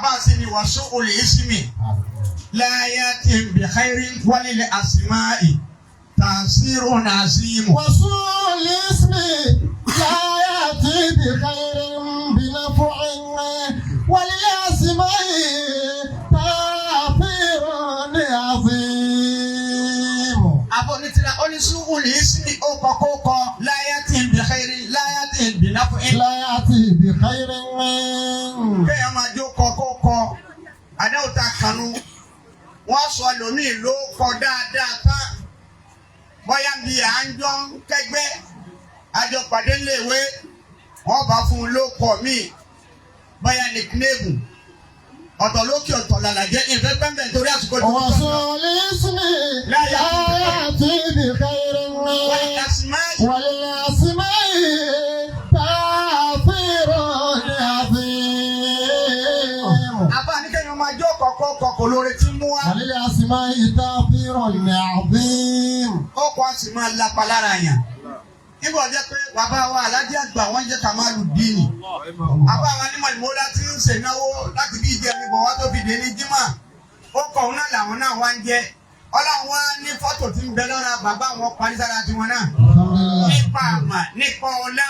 Àbá sì ni wàásù olè ìsinmi láyé tí ń bi khairin wálé àsìmáì tàṣírò nàzímù. وسوء الاسم لا يأتي بخير بنفع وللأسماء تأثير عظيم. Àbọ̀nitìrà oníṣu olè ìsinmi ó kọ kó kọ láyé tí ń bi khairin láyé tí ń bi naf'in. لا يأتي بخير. Kéèyàn máa jó kọ kó kọ àdáwò ta kanu, wọ́n sọ lómi ló kọ dáadáa tán, bóyá bí à ń jọ ń kẹ́gbẹ́ àjọ pàdé léèwé, wọ́n bá fún un ló kọ míì, bóyá nickname ọ̀tọ̀ lókè ọ̀tọ̀ làlàjẹ́ ìfẹ́ pẹ́ńpẹ́ nítorí àsìkò tó ń bọ̀. وسوء الاسم لا يأتي بخير Wọ́n yasmáì وللأسماء تأثير عظيم. Àbá ní kéèyàn máa jó kọ̀kọ́ kọ̀kọ́ lóore tí ń mú wá. وللأسماء تأثير عظيم. Ó kọ́ a sì máa lapa lára yàn. Nígbà jẹ́ pé bàbá wa alájẹ́ àgbà wọ́n jẹ́ Kamalu Dini. Bàbá wa ní Mọ̀lẹ́mọ́lá tí ń ṣènáwó láti bí ìjẹun ìbọn wá tó fi dé ní Jímà. Ó kọ̀ òun náà làwọn náà wá ń jẹ́. Ọlọ́run wá ní fọ́tò tí ń bẹ lára bàbá wọn parí sára tiwọn náà. الحمد لله. Nípa àmà, nípa ọlá,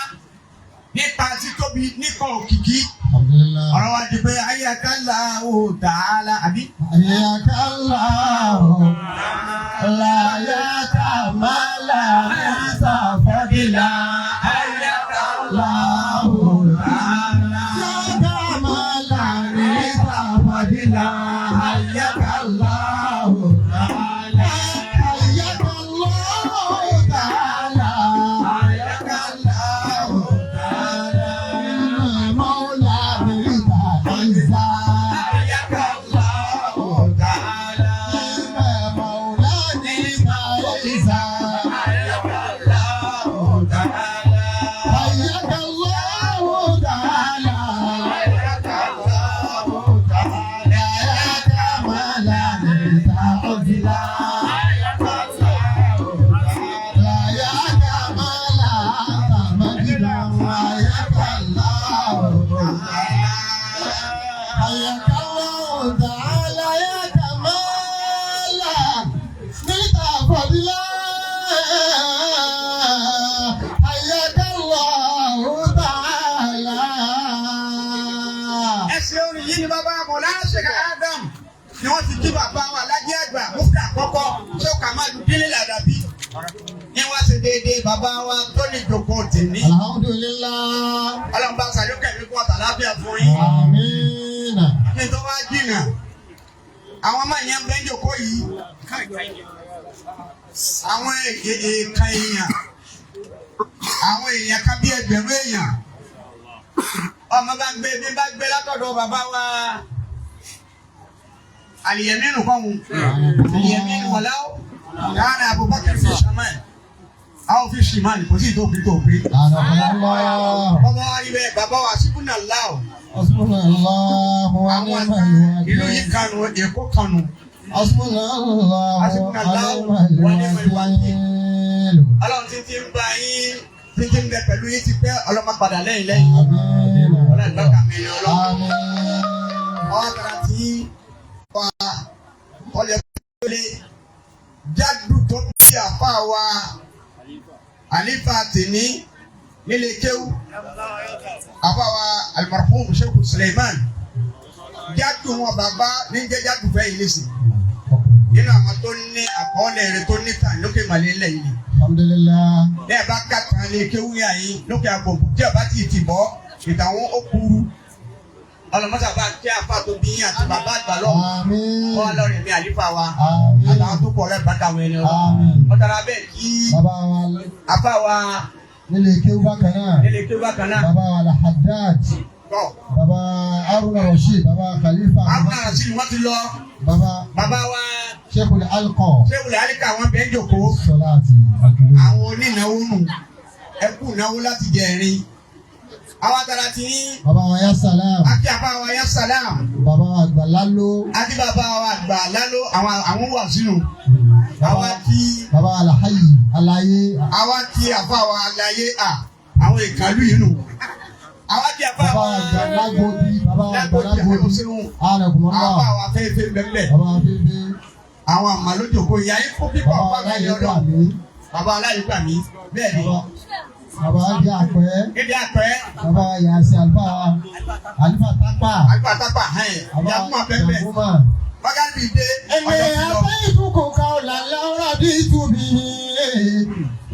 nípa títóbi, nípa òkìkí. الحمد لله. Ọ̀rọ̀ wa di pé ayakala ò tààlà àbí. حياك الله لا يا كمال أنت فضلا حياك الله تعالى يا كمال أنت فضلا حياك الله تعالى حياك الله تعالى حياك الله تعالى مولى بك عزا حياك الله تعالى. مولانا عزا. حياك الله تعالى. حياك الله تعالى. حياك الله تعالى. يا كمال أنت فضلا. حياك الله تعالى. يا كمال أنت مجدا حياك الله تعالى حياك الله تعالى يا كمال أنت فضلا حياك الله تعالى. Ẹsẹ̀ orin yìí ni bàbá Mọ̀lá Sheikh Adam ni wọ́n ti kí bàbá wa Alájẹ́ Àgbà Mufti àkọ́kọ́ Sheikh Kamalu Délé Làdàbí ní wọ́n ṣe déédéé bàbá wa tó ní ìjókòó tèmi. الحمد لله. Ọlọ́run bá ṣàlékún ẹ̀mí kún ọ̀tà lábẹ́ fún yín. آمين. Ní tó wá jìnnà, àwọn ọmọ yẹn ń bẹ́ ń jókòó yìí. Àwọn èèkàn èèyàn, àwọn èèyàn kan bí ẹgbẹ̀rún èèyàn. Ọmọ bá ń gbé bí bá gbé látọ̀dọ̀ bàbá wa Àlìyẹ̀mínú kọ́hún. Àlìyẹ̀mínú wọ̀láwó. Kánà Abubakar fi ṣàmán. Àwọn fi ṣìmán kò sí ìtòkì tó pé. الله. Bàbá wa rí bẹ́ẹ̀, bàbá wa síbúnà láò. حسبنا الله Àwọn ونعم ìlú yìí الوكيل. kanu, Èkó kanu. حسبنا الله حسبنا الله ونعم ونعم الوكيل. Ọlọ́run tí ti ń bá yín tí ti ń bẹ pẹ̀lú yín ti pẹ́, ọlọ́mọ padà lẹ́yìn lẹ́yìn. آمين. Ọlọ́run lọ́kà mi ni ọlọ́run. آمين. Ọwọ́ tara tí wà ọlẹ́ pẹ́lẹ́ jádù tó bí àfa wa àlífà tèmi nílé kéwú àfa wa almarhum Sheikh Suleiman jádù wọn bàbá ní jẹ́ jádù fẹ́ yìí nísìn nínú àwọn tó ní àkọọ́lẹ̀ rẹ̀ tó ní tàn lókè màlẹ́ ńlẹ̀ yìí ni. الحمد لله. Bẹ́ẹ̀ bá kàtàn lé kéwú yà yín lókè àgbòǹkù tí ọba ti tì bọ́ ìtàwọn ó kúrú. Ọlọmọsà bá kí àfa tó bí yín àti bàbá àgbà lọ. آمين. Kọ́ lọ́rìn mi àlífà wa. آمين. Àtàwọn tó pọ̀ lẹ́ẹ̀ bá káwọn ẹni ọlọ́. آمين. Ọ̀tàrà bẹ́ẹ̀ kí Bàbá wa àfa wa nílé kéwú bákan náà. nílé kéwú bákan náà. Bàbá wa Al-Haddad. Tọ́ Bàbá Haruna Rashid. Bàbá Khalifa. Haruna Rasheed wọ́n ti lọ. Bàbá Bàbá wa Sheikhul Alqa. Ṣéwùlẹ̀ Alika àwọn bẹ́ẹ̀ jòkó. Sọláàtì àdúrà. Àwọn onínáwó nù. Ẹ kú náwó láti jẹ ẹ̀rín. Àwọn atara ti ní Bàbá wa Ya Salam. Akí àfa wa Ya Salam. Bàbá wa Àgbàláló. Àti bàbá wa àgbà lálọ́ àwọn wà sínú. Àwa kí Bàbá wa Alhayi Alaye. Àwa kí àfa wa láyé à àwọn ìkàlù yìí nù. Àwa kí àfa Bàbá wa wa Àgbàlágbòdì. Bàbá Lágbóòjì Àgbàlagbòdì. àkọsínú Anakumullah. àbá wa fẹ́ẹ́fẹ́ bẹ́ẹ̀. Bàbá Fífi. Àwọn àmàlójòkó ìyá yín fún pípọ̀ Bàbá ọ̀pá mi Aláyé ọ̀dọ̀. gbà mí. Bàbá aláyé gbà mí. Bẹ́ẹ̀ ni. Bàbá Adi Àpẹ́. Níbi àpẹ́, Bàbá Yàsí Àlùfà Àlùfà Tápà. àgbà tápà hàn yẹn. Bàbá Ìyá fún bẹ́ẹ̀. Yàgùmà. Bákàtí dé Ẹ̀mí ọjọ́ ti lọ. àbẹ́ ìdúkò ká ọ̀là láwùrà bí ìtúbi.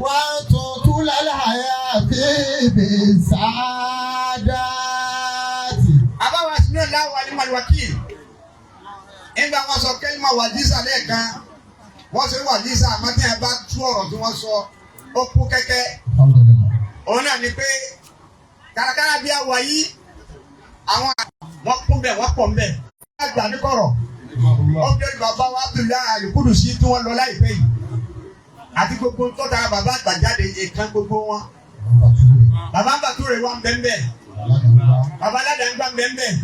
Wà á tún tún lálẹ́ àyà bèbè sáádáàtì. Àbáwá sinú láwọ alimaliwakil. Nígbà wọn sọ kẹ́límà wàjísà lẹ́ẹ̀kan. Wọ́n ṣe wàjísà àmọ́ tí ẹ bá tú ọ̀rọ̀ tí wọ́n sọ, ó kú kẹ́kẹ́. Òun náà ni pé kàràkàrà bí àwọ̀ yìí, àwọn wọn kún bẹ́ẹ̀, wọ́n pọ̀ bẹ́ẹ̀. Àgbà ní kọ̀rọ̀. Ó dé bàbá wa Abdullahi Alukudusi tí wọ́n lọ láìpẹ́ yìí. Àti gbogbo tó tara bàbá àgbà jáde ìkan gbogbo wọn. Bàbá Bàtúrè wa ń bẹ́ẹ̀ bẹ́ẹ̀. Bàbá aládàá ń bẹ́ẹ̀ bẹ́ẹ̀.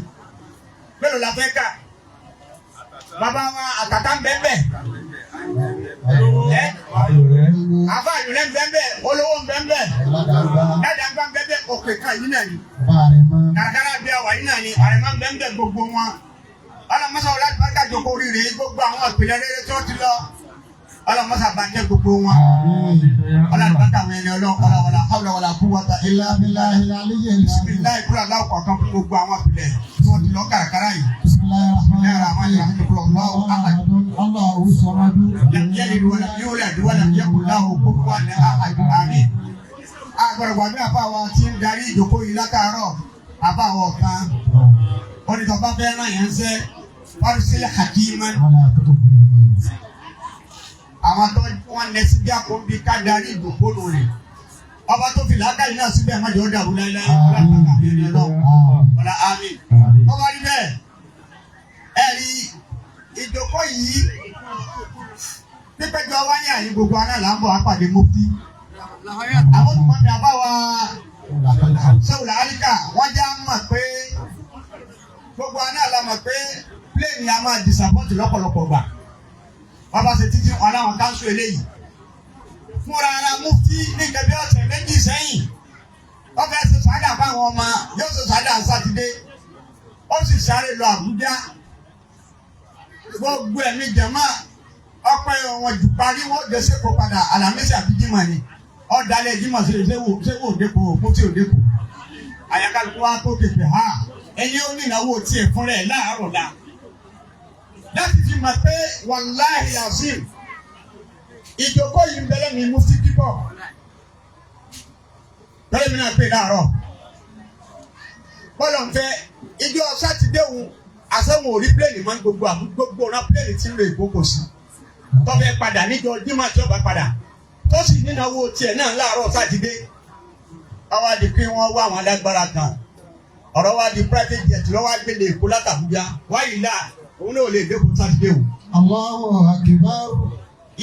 Mélòó la fẹ́ kà? Bàbá wa àtàtà ń bẹ́ẹ̀ bẹ́ẹ̀. Ẹ́ àfa àyùlẹ̀ ń bẹ́ẹ̀ bẹ́ẹ̀. Olówó ń bẹ́ẹ̀ bẹ́ẹ̀. Ládàá ń bẹ́ẹ̀ bẹ́ẹ̀. Òkè kan yìí náà ni. Kàràkàrà bí àwà yìí náà ni. Àrẹ̀mọ́ ń bẹ́ẹ̀ bẹ́ẹ̀ gbogbo wọn. Ọlọ́mọsá wọlé àdìbáríkà jókòó oríire gbogbo àwọn ìpìlẹ̀ rere tó ti lọ. Ọlọ́mọsá bá kẹ́ gbogbo wọn. Ọlọ́dúnrún àwọn ẹni ọlọ́wọ́lá hawla wala quwwata illa bisimilayi kúrò aláwọ̀ kọ̀ọ̀kan fún gbogbo àwọn ìpìlẹ̀ tí wọ́n ti lọ kàràkàrà yìí. Lam yalid walam yulad walam yakun lahu kufuwan ahad. Àmín. Agbọ̀dọ̀ gbàgbé àfa wa tí ń darí ìjókòó yìí látàárọ̀ àfa wa ọ̀kan. Onítọ̀ bá fẹ́ ràn yẹn sẹ́ fárísílẹ̀ hakiman. Àwọn tó wọ́n nẹ síbi àkóńbí ká darí ìjókòó nù rẹ̀. Ọba tó fi làákàyè náà síbẹ̀ má jẹ́ ó dàrú láéláé. Ọlọ́run àmín ẹni ọlọ́run. Ọlá àmín. Ọba rí bẹ́ẹ̀. Ẹ rí ìjókòó yìí pípẹ́jọ wá ní àyè gbogbo aná là ń bọ̀ apàdé mufti. Àwọn olùkọ́ mi àbá wa sẹ́wùlà áríkà wọ́n já mọ̀ pé gbogbo aná la mọ̀ pé pléènì a máa disappoint lọ́pọ̀lọpọ̀ gbà. Wọ́n bá ṣe títí wọn láwọn káńsù eléyìí. Fúnra ara mufti ní nǹkan bí ọ̀sẹ̀ méjì sẹ́yìn. Wọ́n fẹ́ ṣe sàádà fáwọn ọmọ yóò ṣe sàádà sátidé. Ó sì sáré lọ Àbújá. Gbogbo ẹ̀mí jẹ̀mọ́ ọpẹ́ wọn jù parí wọn jẹ sẹkọọ padà Àlàmísì àbí Jímọ̀ ni ọdalẹ Jímọ̀ sí sẹwọ òdekò mọtì òdekò àyàkálùkù wa tó kéfì ha ẹni ó nínáwó tiẹ̀ fúnra ẹ̀ láàárọ̀ la láti fi mọ̀ pé wàláhì azim ìjókòó yìí ń bẹ̀rẹ̀ ní mufti kíkọ́ bẹ́ẹ̀ mi náà pè láàárọ̀ bọ́lọ̀ ń fẹ́ ijó sátidé òun àsẹ̀wọ̀n ò rí pléènì mọ́ gbogbo àmú gbogbo ọ̀nà pléènì tí ń lo ìkókò sí tọ́fẹ́ padà níjọ Jímọ̀ tí ó bá padà tó sì nínáwó tiẹ̀ náà láàárọ̀ sátidé àwa di pé wọ́n wá àwọn alágbára kan ọ̀rọ̀ wa di private jet lọ́wọ́ agbélé Èkó látàbújá wáyé là òun náà ò lè dẹ́kun sátidé o. Allahu akbar.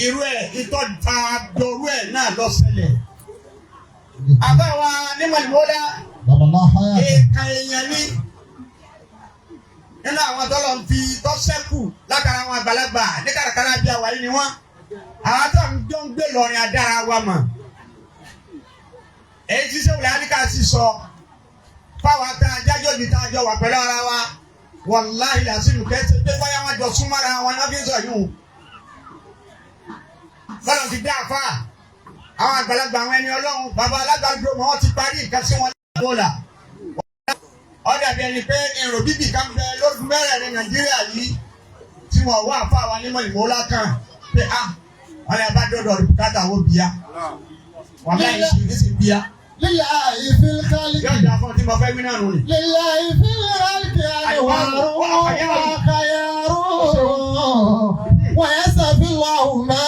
Irú ẹ̀ ìtọ́ ta dọ̀rú ẹ̀ náà lọ ṣẹlẹ̀. Àbáwa nímọ̀lẹ́mọ́lá èèkà èèyàn ní nínú àwọn tọ́lọ̀ ń fi tọ́sẹ́kù látara àwọn àgbàlagbà ní kàràkàrà bí àwa yìí ni wọ́n. Àwọn tó ń jọ ń gbé lọrin adára wa mọ̀. Èyí tí sẹ́wọ̀n alíkà sì sọ fáwọn ata ajájọ́ di tá a jọ wà pẹ̀lú ara wa. Wàláhì làásìmù kẹ́sẹ̀ pé báyà wọn jọ súnmọ́ra wọn náà fi ń sọ yìí o. Bọ́lá ti dá àfà àwọn àgbàlagbà àwọn ẹni ọlọ́run bàbá alágbàdo mọ́ wọn ti parí nǹkan sí wọn lọ́la. Ó dàbí ẹni pé èrò bíbí kan bẹ lọ́dún mẹ́rẹ̀ẹ̀rin Nàìjíríà yìí tí wọ́n wá àfa wa nímọ̀ ìmọ̀ọ́lá kan pé a wọn lè bá dọ̀dọ̀ bùkátà wo bíyà wọn bá yìí sì ní sì bíyà. Lillahi fil khalqi. Yóò dà fún ọ tí mo fẹ́ wí náà nù ni. Lillahi fil khalqi anwaru wa khayaru. Wa yasafi Allahu ma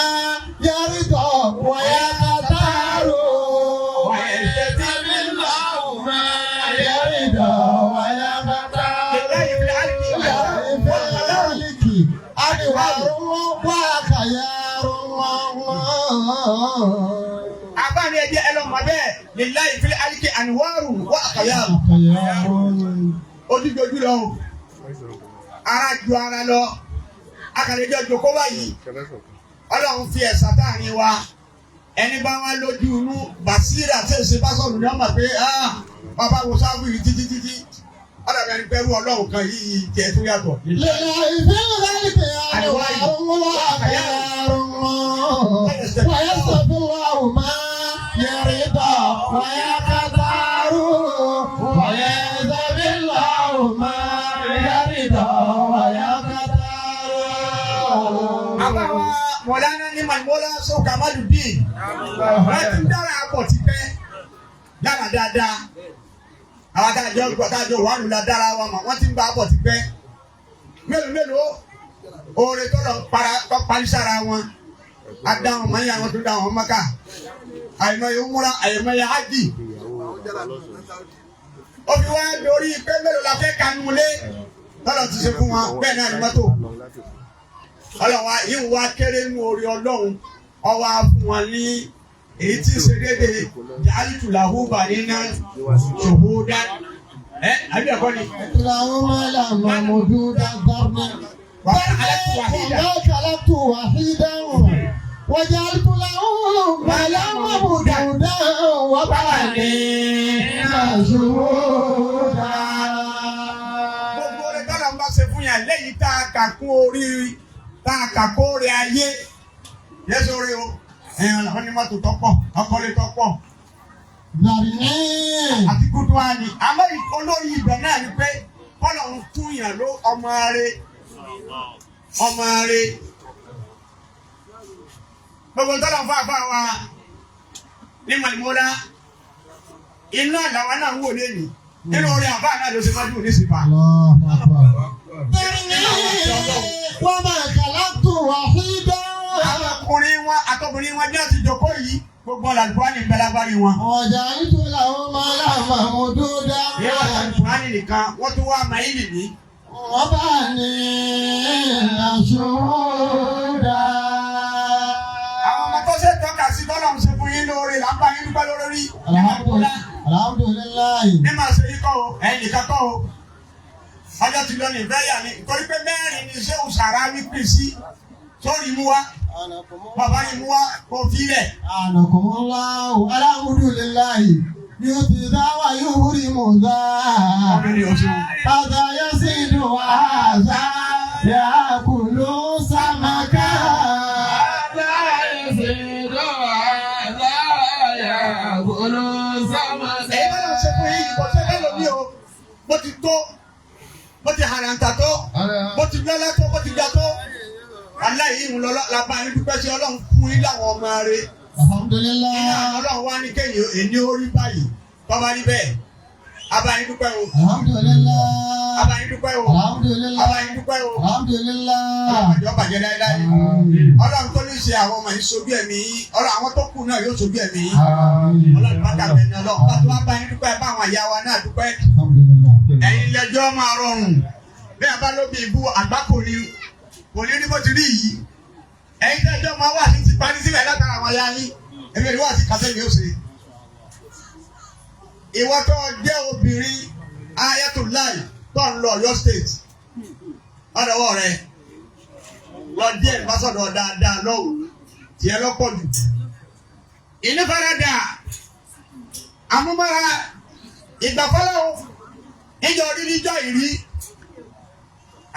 yarda wa yaqtaru. Wa yasafi Allahu ma yarda wa yaqtaru. Lillahi fil khalqi Lillahi fil khalqi anwaru wa khayaru. Àbáni ẹjẹ ẹ lọ mọ bẹ́ẹ̀ lillahi fil khalqi anwaru wa akhyaru. Ojújojú lọ o. Ara ju ara lọ. Akàlẹ́jọ́ jòkó báyìí. Ọlọ́run fi ẹ̀sà táàrin wa. Ẹni bá wá lójú inú Bàsírà tí èsì bá sọ̀rọ̀ ní ọmọ pé bàbá wo sáfù yìí títí títí. Ọ̀dà dàbí ẹni pé ẹrú ọlọ́run kan yìí jẹ́ tó yàtọ̀. لله في الخلق أنوار وأخيار ويصطفي الله ما يرضى ويختار ويصطفي الله ما يرضى ويختار. Àbáwá Mọ̀lánà ní Màlúmọ́lá sọ Kamaludin. Wọ́n ti ń dára àpọ̀ tipẹ́ dára dáadáa. Àwọn adájọ́ adájọ́ wà lù la dára wa mọ̀, wọ́n ti ń bá àpọ̀ tipẹ́. Mélòó mélòó oore tó lọ para tó parí sára wọn. Adáhùn mọ́ ìyá wọn tó dáhùn mọ́ká. Àìmọye múra, àìmọye ájì. Ó fi wá lórí pé mélòó la fẹ́ kanu lé. Tọ́lọ̀ ti ṣe fún wọn bẹ́ẹ̀ náà ni mọ́tò ọlọ́wà yìí wá kéré nú orí ọlọ́run ọwá fún wọn ní èyí tí ń ṣe déédéé jàǹtùlàhù bànínà ṣòhódà ẹ àbí ẹ̀kọ́ ni. اللهم لا موجود ذرني Wàá alákùn wàhídà. ما خلقت وحيدا وجعلت له مالا ممدودا وبنين شهودا. Gbogbo orí tọ́lọ̀ ń bá ṣe fún yàn lẹ́yìn tá a kà kún orí tá a kà kún orí ayé yẹ́sọ̀ orí o ẹ̀yàn làwọn ní mọ́tò tọ́pọ̀ ọkọ̀lẹ́ tọ́pọ̀ ذرني àti kúndú wa ni àmọ́ olórí ibẹ̀ náà ni pé kọ́lọ̀ ń tún yàn ló ọmọ rẹ̀ ọmọ rẹ̀ gbogbo tọ́lọ̀ fún àfa wa ní màlúmọ́lá iná làwa náà ń wò lẹ́nu nínú orí àfa náà ló ṣe máa dùn nísìnyí. الله أكبر. ذرني وما خلقت وحيدا Àwọn ọkùnrin wọn àtọkùnrin wọn bí wọ́n ti jókòó yìí gbogbo làlùkùránì ń bẹ lágbárí wọn. وجعلت له مالا ممدودا Ìyá wa làlùkùránì nìkan wọ́n tún wá màílì ní. وبنين شهودا. Àwọn ọmọ tó ṣe tọ́ka sí tọ́lọ̀ ń ṣe fún yín lóore là ń bá yín dúpẹ́ lórí. الحمد لله. Ní màá ṣe yín kọ́ o, ẹ̀yin nìkan kọ́ o. Ọjọ́ ti lọ ní ìfẹ́ yà ni, nítorí pé mẹ́rin ni ṣé òṣàrá wí pín sí. Sórí mú wá, bàbá yín mú wá, kò fi lẹ̀. أنكم الله الحمد لله يؤتي ذا ويحرم ذا Obìnrin ò ṣeun. هذا يزيد وهذا يأكل سمكا. هذا يزيد وهذا يأكل سمكا. Èyí bá lọ ṣe fún yín, kò ṣe fẹ́ lómi o. Bó ti tó, bó ti hàràǹtà tó, bó ti lọ́lá tó, bó ti ga tó. Aláìyí ń lọ lápá yín dúpẹ́ sí Ọlọ́run fún yín láwọn ọmọ rẹ̀. الحمد لله. Iná Ọlọ́run wá ní kéyìn èní orí báyìí tọ́ba rí bẹ́ẹ̀. Abayín dúpẹ́ o. الحمد لله. Abayín dúpẹ́ o. الحمد لله. Abayín dúpẹ́ o. الحمد لله. Ọlọ́run àjọ bàjẹ́ láéláé. Ọlọ́run tó ní ṣe àwọn ọmọ yìí sojú ẹ̀mí yín. Ọlọ́run àwọn tó kù náà yóò sojú ẹ̀mí yín. Ọlọ́run bá dàbẹ̀ ní Ọlọ́run. Bá tó wá bá yín dúpẹ́ bá àwọn ìyá wa náà dúpẹ́. الحمد لله. Ẹ̀yin lẹ́jọ́ máa rọrùn. Bí a bá lóbi ìbú àgbákò ni kò ní rí bó ti rí yìí. Ẹ̀yin lẹ́jọ́ máa wà sí ti parí síbẹ̀ látara àwọn ya yín. Èmi ìlú àti kàtẹ́ mi ó ṣe. Ìwọ tó jẹ́ obìnrin Ayatollah tó ń lọ Ọ̀yọ́ state. Ọ̀dọ̀wọ́ rẹ̀ lọ díẹ̀ ìbásọ̀dọ̀ dáadáa lọ́wọ́ tiẹ̀ lọ́pọ̀ jù. Ìnífaradà àmúmára ìgbàfọ́lọ́wọ́ níjọ rí níjọ ìrí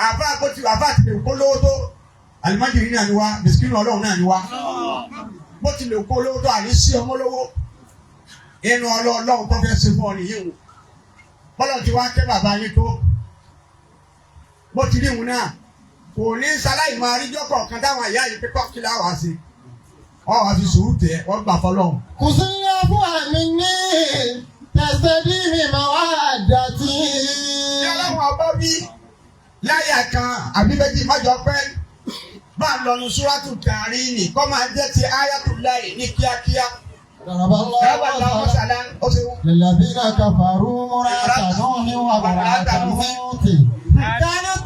àfa àkótí àfa àti lè kó lówó tó alimajiri náà ni wá bisikínú ọlọ́run náà ni wá bó ti lè kó lówó tó àní sí ọmọ lówó inú ọlọ́run tó fẹ́ ṣe fún ọ nìyí o bọ́lá ti wá kẹ́ bàbá yín tó bó ti rí òun náà kò ní sáláì máa ríjọ́ kọ̀ọ̀kan táwọn ìyá yìí pé kọ́kí láwàá sí ọ wá fi sùúrù tẹ wọ́n gbà fọlọ́run. كسيف مني تستديم مودتي. Ní ọlọ́run ọba wí láyà kan àbí méjì májọ pẹ́ bá ń lọnu súrátù tààrí nì kọ́ máa jẹ́ ti áyátùláì ní kíákíá. ضرب الله Ẹ wà láwọn مثلا sàlá ó ṣe wọ́n. للذين كفروا امرأة نوح وامرأة لوط كانتا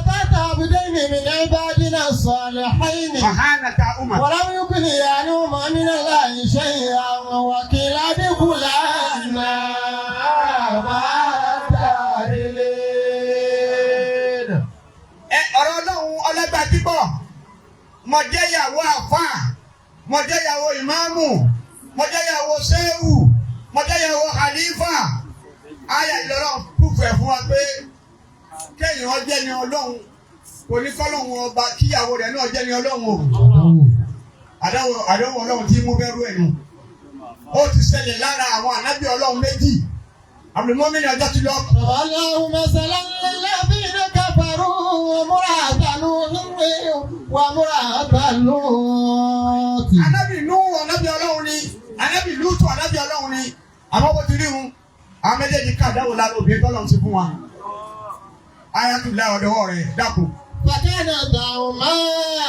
تحت عبدين من عبادنا الصالحين Wàhánà ta umar. ولم يغني عنهما من الله شيئا وقيل ادخلا النار مع الداخلين. Ẹ ọ̀rọ̀ ọlọ́run ọlọ́gbà pípọ̀. Mo jẹ́ ìyàwó àfáà, mo jẹ́ ìyàwó ìmáàmù, mo jẹ́ ìyàwó sẹ́wù, mo jẹ́ ìyàwó khalifa. Àyà ìlọrọ̀ púfẹ̀ fún wa pé Kéèyàn jẹ́ ni Ọlọ́run kò ní kọ́lọ́hún ọba kíyàwó rẹ̀ náà jẹ́ ni Ọlọ́run o. Àdáwò àdáwò Ọlọ́run tí mú bẹ́rù ẹ̀ nù. Ó ti ṣẹlẹ̀ lára àwọn ànábì Ọlọ́run méjì. Àbùmọ́mí ni ọjọ́ ti lọ. الله مثلا للذين كفروا امرأة نوح وامرأة لوط. Ànábì Núhù ànábì Ọlọ́run ni, ànábì Lútù ànábì Ọlọ́run ni. Àmọ́ bó ti rí hun, àwọn méjèèjì ká àdáwò lára obìnrin tọ́lọ́run ti fún wa. Ayatollah ọ̀dọ́wọ́ rẹ̀ dákun. فكانتهما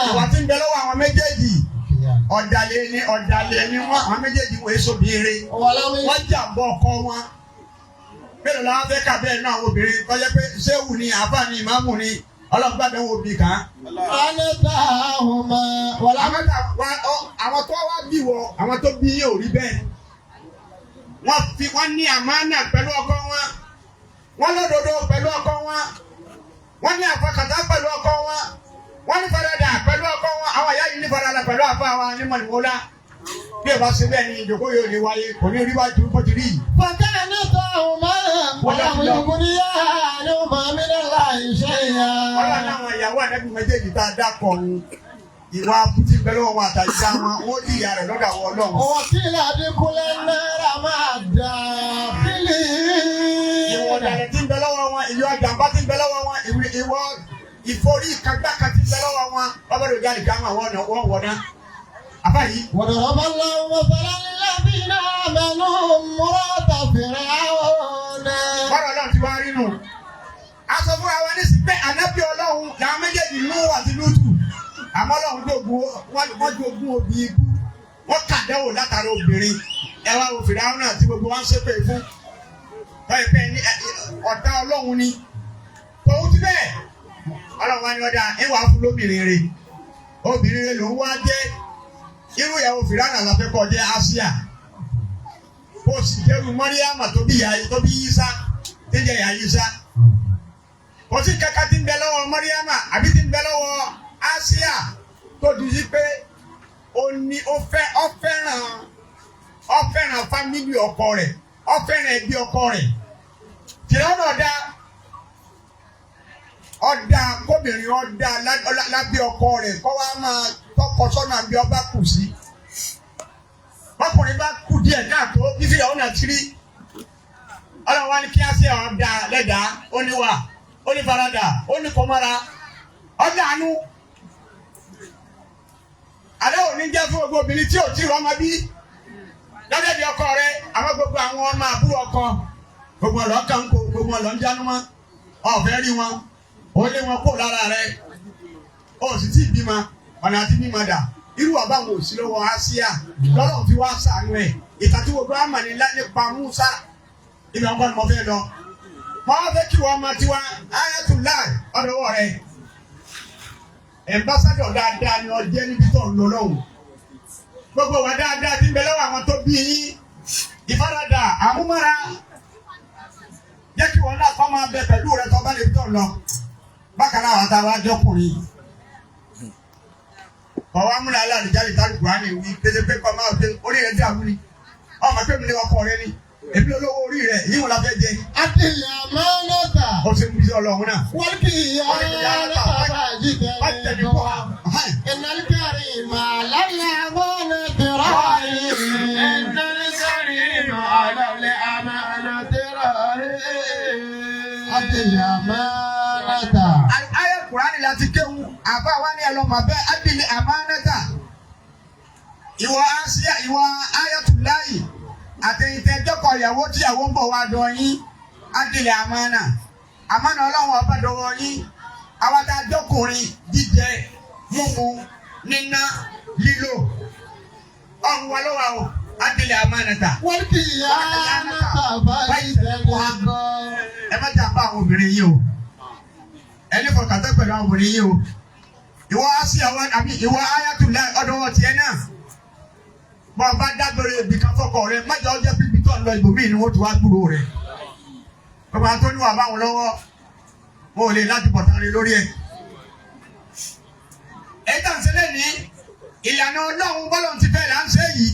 Ìwà tí ń bẹ lọ́wọ́ àwọn méjèèjì, ọ̀dàlẹ̀ ni, ọ̀dàlẹ̀ ni wọ́n. Àwọn méjèèjì wọ́n èso bìíire. ولم Wọ́n jàǹbọ̀ ọkọ wọn. Mélòó la fẹ́ kà bẹ́ẹ̀ náà àwọn obìnrin tọ́jẹ́ pé ṣéwù ni, àbá ni, ìmáàmù ni, ọlọ́gbàdàn wo bì kàn. كانتهما ولم Àwọn tó wá bí wọ, àwọn tó bí yóò rí bẹ́ẹ̀. Wọ́n fi wọ́n ní àmánà pẹ̀lú ọkọ wọn. Wọ́n lódodo pẹ̀lú ọkọ wọn. Wọ́n ní àfọkàtà pẹ̀lú ọkọ wọn. Wọ́n ní faradà pẹ̀lú ọkọ wọn. Àwọn ìyá yìí ní faradà pẹ̀lú àfa wa ní mọ̀nìmọ́lá. Bí o bá ṣe bẹ́ẹ̀ ni ìjókòó yóò ní wáyé, kò ní rí wájú bó ti rí yìí. فكانتهما ولم يغنيا عنهما من الله شيئا. Ọlọ́run àwọn ìyàwó ànábì méjèèjì tá a dákọ̀ ọ̀hún, ìwà abúti bẹ́ẹ̀ lọ́wọ́ wọn àtàyíká wọn, wọ́n di ìyá rẹ̀ lọ́dọ̀ àwọn Ọlọ́run. وقيل ادخلا النار مع الداخلين. Ìwọ ọ̀dàlẹ̀ tí ń bẹ lọ́wọ́ wọn, ìwọ àjàmbá tí ń bẹ lọ́wọ́ wọn, ìwọ ìforí kagbáka tí ń bẹ lọ́wọ́ wọn, bábá lè jáde káwọn àwọn ọ̀nà wọ́n wọ̀ náà. Àbá yìí. وضرب الله مثلا للذين آمنوا امرأة فرعون. Bọ́dọ̀ Ọlọ́run ti wá rí nù. A sọ fún wa ní sí pé ànábì Ọlọ́run làwọn méjèèjì Núhù àti Lútù. Àmọ́ Ọlọ́run jogún wọ́n, jogún obì ikú. Wọ́n kàdánwò látara obìnrin. Ẹ wá wo Fìdáhùn náà tí gbogbo wa ń ṣépè fún. Báyìí pé ní ọ̀tá Ọlọ́run ni. Tòun ti bẹ́ẹ̀. Ọlọ́run wa ni ọ̀dà ẹ wàá fún lóbìnrin rẹ̀. Obìnrin rẹ̀ ló ń wá jẹ́. Irú ìyàwó Fìdáhùn la fẹ́ kó jẹ́ Asia. Kó o sì jẹ́rú Mọ́ríyámà tó bí ìyá tó bí Yísá, tí ń jẹ́ ìyá Yísá. Kò sí kankan tí ń bẹ lọ́wọ́ Mọ́ríyámà àbí tí ń bẹ lọ́wọ́ Asia tó di sí pé ó ní ó fẹ́ ó fẹ́ràn family ọkọ rẹ̀, ó fẹ́ràn ẹbí ọkọ rẹ̀. Tìrọ́nà ọ̀dà ọ̀dà kóbìnrin ọ̀dà lábẹ́ ọkọ rẹ̀ kọ́ wa máa tọkọ sọ́nà bí ọba kù sí. Bọ́kùnrin bá kù díẹ̀ káàtó bí fìyàwó náà ti rí. Ọlọ́run wa ní kí á sí ọ̀dà lẹ́dàá, ó ní wà, ó ní faradà, ó ní kọ́mọ́ra, ọ̀dà àánú. Àdáwò ní jẹ́ fún gbogbo obìnrin tí ò tí rọ́mọ bí lọ́dẹ̀ bí ọkọ rẹ. Àwọn gbogbo àwọn ọmọ àbúrò ọkọ, gbogbo ọ̀lọ́ kan kó gbogbo ọ̀lọ́ ń jánu mọ́ ọ̀fẹ́ rí wọn, ó lé wọn kó lára rẹ, ó sì tí ì bímọ, ọ̀nà àti bímọ dà. Irú ọba wọn ò sí lọ́wọ́ Asia lọ́lọ́run fi wá sànú ẹ̀. Ìtàn tí gbogbo àmà ní nípa Musa ibà ń kọ́ ni mo fẹ́ lọ. Mo wá fẹ́ kí wọ́n máa tiwa Ayatollah ọ̀dọ́wọ́ rẹ. Ambassador dáadáa ni ọ jẹ́ níbi tó ń lọ lọ́hùn. Gbogbo wa dáadáa ti ń bẹ lọ́wọ́ àwọn tó bí yín, ìfaradà, àmúmọ́ra, jẹ́ kí wọn náà kọ́ máa bẹ pẹ̀lú rẹ tó bá lè tó ń lọ. Bákan náà, àwọn táwa jọkùnrin ọwọ́ amúnà aláàlùjáde tálùkù á ní wí kéde pé kọ́ máa fi orí rẹ dàrú ni ọmọ pé mi ní ọkọ rẹ ni, èmi lólówó orí rẹ yìí wọn la fẹ́ jẹ. أدي الأمانة Ó ṣe ń bí Ọlọ́run náà. والخيانة فاجتنبوها إن الكريم على الأمانة راعي. إن الكريم على الأمانة راعي. أدي الأمانة. Ayé Kùránì láti kéwu, àbá wa ní ẹlọ́mọ bẹ́ẹ̀ أد الأمانة. Ìwọ Asia, ìwọ Ayatollah, àtẹ̀yìntẹ́jọ́kọ̀ ìyàwó tíyàwó ń bọ̀ wá dọ̀ yín, أد الأمانة. Àmánà Ọlọ́run ọba dọ̀wọ́ yín. Àwọn tá a jọkùnrin, jíjẹ, mímu, níná, lílò. Ọ̀run wa lọ́wọ́ o, أد الأمانة. والخيانة فاجتنبوها. Ẹ má jà bá àwọn obìnrin yìí o. Ẹ ní fọkàntán pẹ̀lú àwọn obìnrin yìí o. Ìwọ Asia wa àbí ìwọ Ayatollah, ọ̀dọ́wọ́ tiẹ̀ náà. Bọ́n bá dágbére ibì kan fọkọ rẹ, má jẹ́ ọjọ́ bíbi tó ń lọ ibòmíì ni wọ́n ti wá gbúrò rẹ̀. Gbogbo àwọn tó ní wà báwọn lọ́wọ́, wọn ò lè láti bọ̀ tán rí lórí ẹ̀. Èyí tá à ń ṣe lẹ́ni ìlànà Ọlọ́run bọ́lọ̀ ti fẹ́ là ń ṣe yìí.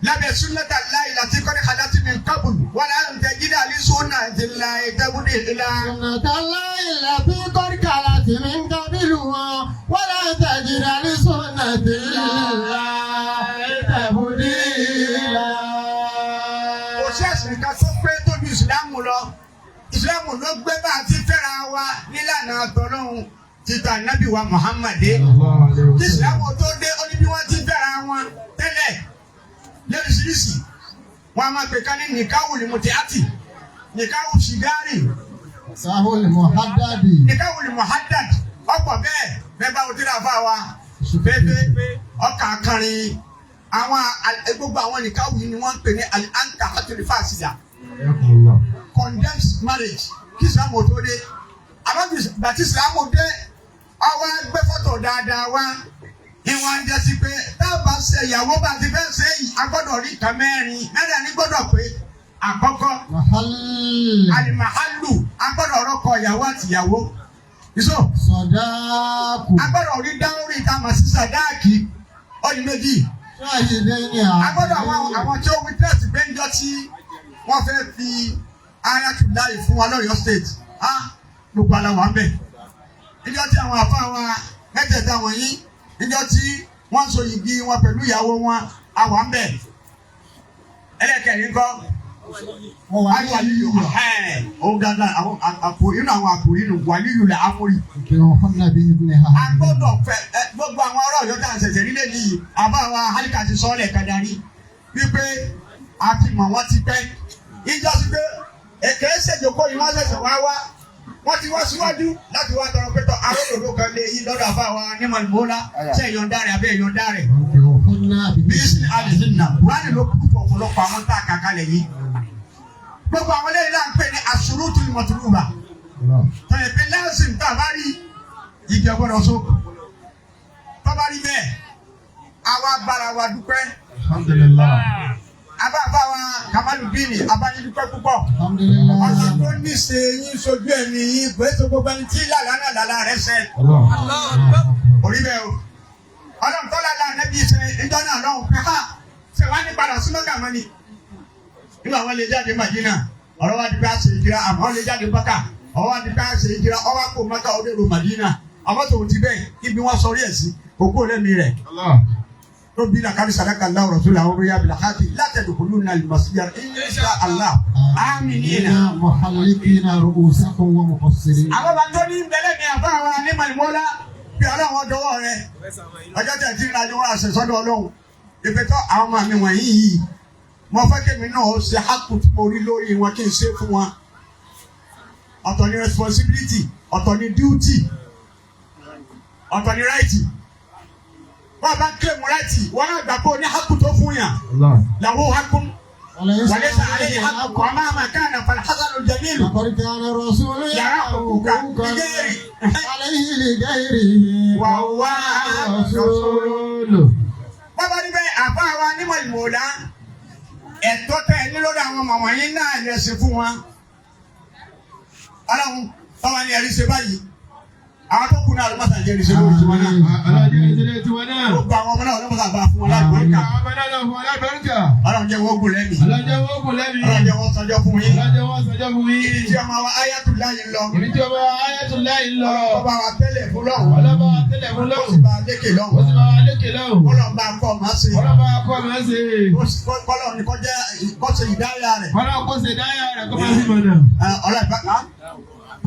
Lábẹ́ sunnata Allahi lati qad khalat min qabl wa lan tajida li sunnati Allahi tabdila. سنة الله التي قد خلت من قبل ولا تجد لسنة الله تبديلا. Kò sí ẹ̀sìn kan tó pé tó ju ìsìlámù lọ. Ìsìlámù ló gbé bá a ti fẹ́ra wa nílànà àtọ̀lọ́hun títà nábì wa Muhammad dé. Kí ìsìlámù tó dé, ó ní bí wọ́n ti fẹ́ra wọn tẹ́lẹ̀ lóríṣiríṣi. Wọ́n a máa pè ká ní nìkáwù ní mùtíátì, nìkáwù ṣìgárì, سهل محدد. Nìkáwù ní muhaddad, ọ̀pọ̀ bẹ́ẹ̀ bẹ́ẹ̀ bá wọ́n ti rà fún wa fẹ́fẹ́ ọkà kẹrin àwọn gbogbo àwọn nìkáwù yìí ni wọ́n ń pè ní al-anka hatul fasida, condemns marriage kí ìsìlámù tó dé. Àmọ́ bàtí ìsìlámù dé, ọwọ́ gbé fọ́tò dáadáa wá ìwọ̀n ń jẹ́ sí pé táàbà ṣe ìyàwó bá ti fẹ́ ṣe yìí, a gbọ́dọ̀ rí nǹkan mẹ́rin. Mẹ́rin ní gbọ́dọ̀ pé. Àkọ́kọ́, محل. Alimahalu, a gbọ́dọ̀ rọ́kọ ìyàwó àti ìyàwó ìṣó. صداق. A gbọ́dọ̀ rí dowry tá a mọ̀ sí sàdáàkì, ó di méjì. شاهدين. A gbọ́dọ̀ àwọn tí ó witness gbẹ́njọ́ tí wọ́n fẹ́ fi Ayatollah fún wa lọ́yọ̀ọ́ State, á gbogbo àlà wà ń bẹ̀. Níjọ́ tí àwọn àfa wa mẹ́tẹ̀ẹ̀ta wọ̀nyí, níjọ́ tí wọ́n ń so yìgì wọn pẹ̀lú ìyàwó wọn, a wà ń bẹ̀. Ẹlẹ́kẹ̀rin kọ́? وولي. Wàlíyù ẹ̀ òun gangan, àwọn àpò inú, àwọn àpò inú wàlíyù lẹ̀ amúri. ينكحهن بإذنها. A gbọ́dọ̀ fẹ́ ẹ. Gbogbo àwọn ọ̀rọ̀ Ọ̀yọ́ tá a ṣẹ̀ṣẹ̀ rí lẹ́nu yìí, àbá wa Hálíkà ti sọ ọ́ lẹ̀ kadarí wípé a ti mọ̀ wọ́n ti pẹ́. Ìjọ sí pé èké ṣèjókòó yìí, wọ́n ṣẹ̀ṣẹ̀ wá wá, wọ́n ti wá síwájú láti wá tọrọ pé tọ́ aródòdó kan lé yín lọ́dọ̀ àbá wa ní mọ̀lúmọ́lá, ṣe ìyọ̀ǹda rẹ̀ àbẹ́ ìyọ̀ǹda rẹ̀? ينكحهن. Bí sí àdìsínà Kùránì ló kú fún ọ̀pọ̀lọpọ̀ àwọn tá a kà kalẹ̀ yìí. Gbogbo àwọn eléyìí là ń pè ní ashurutul matluba, tọ́yẹ̀ pé lẹ́sìn tá a bá rí igi ọgbọ́dọ̀ so. Tó bá rí bẹ́ẹ̀, àwa bára wa dúpẹ́. Alhamdulillah. Abáfá wa Kamaludin, abánidúpẹ́ púpọ̀. Alhamdulillah. Ọ̀nà tó ní ṣe yín sojú ẹ̀mí yín pé so gbogbo ẹni tí làlá náà làlá rẹ̀ ṣe orí bẹ́ẹ̀ o. Ọlọ́run tó lálá nẹ́bí ṣe ìjọ náà lọ́hùn pé ha ṣe wá ní padà sí Mẹ́kà mọ́ ni. Nígbà wọn lè jáde Màdínà, ọ̀rọ̀ wa di pé a ṣe ìjìrá, àmọ́ lè jáde Mẹ́kà, ọ̀rọ̀ wa di pé a ṣe ìjìrá, ọwọ́ kó Mẹ́kà, ó dèrò Màdínà. Àmọ́ tòun ti bẹ́ẹ̀, ibi wọn sọ orí ẹ̀ sí òkú ọlẹ́mi rẹ̀ tó bí lakari sadaka Allah rasulahu orí abilà hàtì látẹ̀dùkúlù náà lùmọ̀síyà insha Allah aminina. محلقين رؤوسكم ومقصرين. Àwọn bá tó ní bẹ́lẹ̀ ní àbá wa ní màlúmọ́lá bí Ọlọ́run dọwọ́ rẹ. Ọjọ́ tẹ̀ tí ìrìnàjò wọn àṣẹ sọ́dọ̀ Ọlọ́run ìfẹ́tọ́ àwọn ọmọ mi wọ̀nyí yìí, mo fẹ́ kémi náà ṣe hákù tí mo rí lórí wọn kí n ṣe fún wọn. Ọ̀tọ̀ ni responsibility, ọ̀tọ̀ ni duty, ọ̀tọ̀ ni right. Wọ́n bá claim right, wọ́n náà gbà pé o ní hákù tó fún yàn làwọn hákù وليس عليه حق ومهما كان فالحسن الجميل. لقد كان الرسول يرى حقوق حقوقا لغيره عليه لغيره وهو رسول. Bàbá níbẹ̀, àbá wa nímọ̀ ìmọ̀ọ́lá, ẹ̀tọ́ tẹ̀ ní lórí àwọn ọmọ wọ̀nyí náà lè ṣe fún wọn. Ọlọ́run báwa ni ẹ̀rí ṣe báyìí, àwọn tó kù náà ló mọ̀sán jẹ́ ẹ̀rí ṣe lórí tiwọn náà. Ọlọ́jẹ́ ìdílé tiwọn náà. Gbogbo àwọn ọmọ náà ló mọ̀sán bá fún wọn lágbóríkà. Àwọn ọmọ náà lọ fún alábẹ́ríkà. Ọlọ́run jẹ́ wọ́n gùn lẹ́mìí. Ọlọ́jẹ́ wọ́n kù lẹ́mìí. Ọlọ́run jẹ́ wọ́n sọjọ́ fún yín. Ọlọ́jẹ́ wọ́n sọjọ́ fún yín. Ibi tí ọmọ wa Ayatollah yìí lọ, Ibi tí ọmọ Ayatollah yìí lọ. Ọlọ́run bá wa tẹ́lẹ̀ fún lọ́hùn. Ọlọ́ba wa tẹ́lẹ̀ fún Ó sì lọ́hùn. bá a lékè lọ́hùn. Ó sì bá wa lékè lọ́hùn. Kọ́lọ̀ bá a kọ́ ọ̀ma ṣe. Ọlọ́ba kọ́ mi ṣe. Kọ́lọ̀ ní kọjá kọ́ṣe ìdáyà rẹ̀. Kọ́lọ́ kó ṣe dáyà rẹ̀ kó má sí mọ̀nà. Ọlọ́ìbá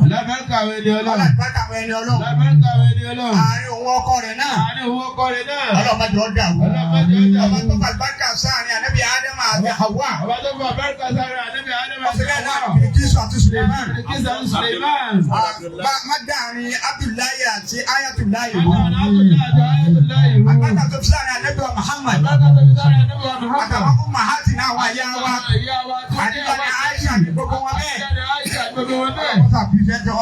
Alábẹ́ríkà àwọn ẹni Ọlọ́run. ọlọ́ìbá àwọn ẹni Ọlọ́run. Alábẹ́ríkà àwọn ẹni Ọlọ́run. Àárín òun ọkọ rẹ̀ náà. Àárín òun ọkọ rẹ̀ náà. Ọlọ́mọdé ọ̀dà wò. Ọlọ́mọdé ọ̀dà Ọba wò. tó fàlùbáríkà sáàrin ànábì Ádámù àti Hawa. Ọba tó fọ àbẹ́ríkà sára ànábì Ádámù Ọ̀sẹ̀ àti náà Hawa. Kìrìkìsù àti Suleiman. Kìrìkìsù àti Suleiman. Má dáàrin Abdullahi àti Ayatullahi wò. Àtàwọn Abdullahi àti Ayatullahi wò. Àgbàkà tó fi sáàrin ànábì wa Muhammad. Àbáríkà tó fi sára ànábì wa Muhammad. Àtàwọn umahati náà wà yá wa. Ìyá wa tó Àti jẹ́ bani Aisha ní gbogbo wọn bẹ́ẹ̀. Àti Aisha ní gbogbo wọn bẹ́ẹ̀. Wọ́n sàbí fẹ́ jọ.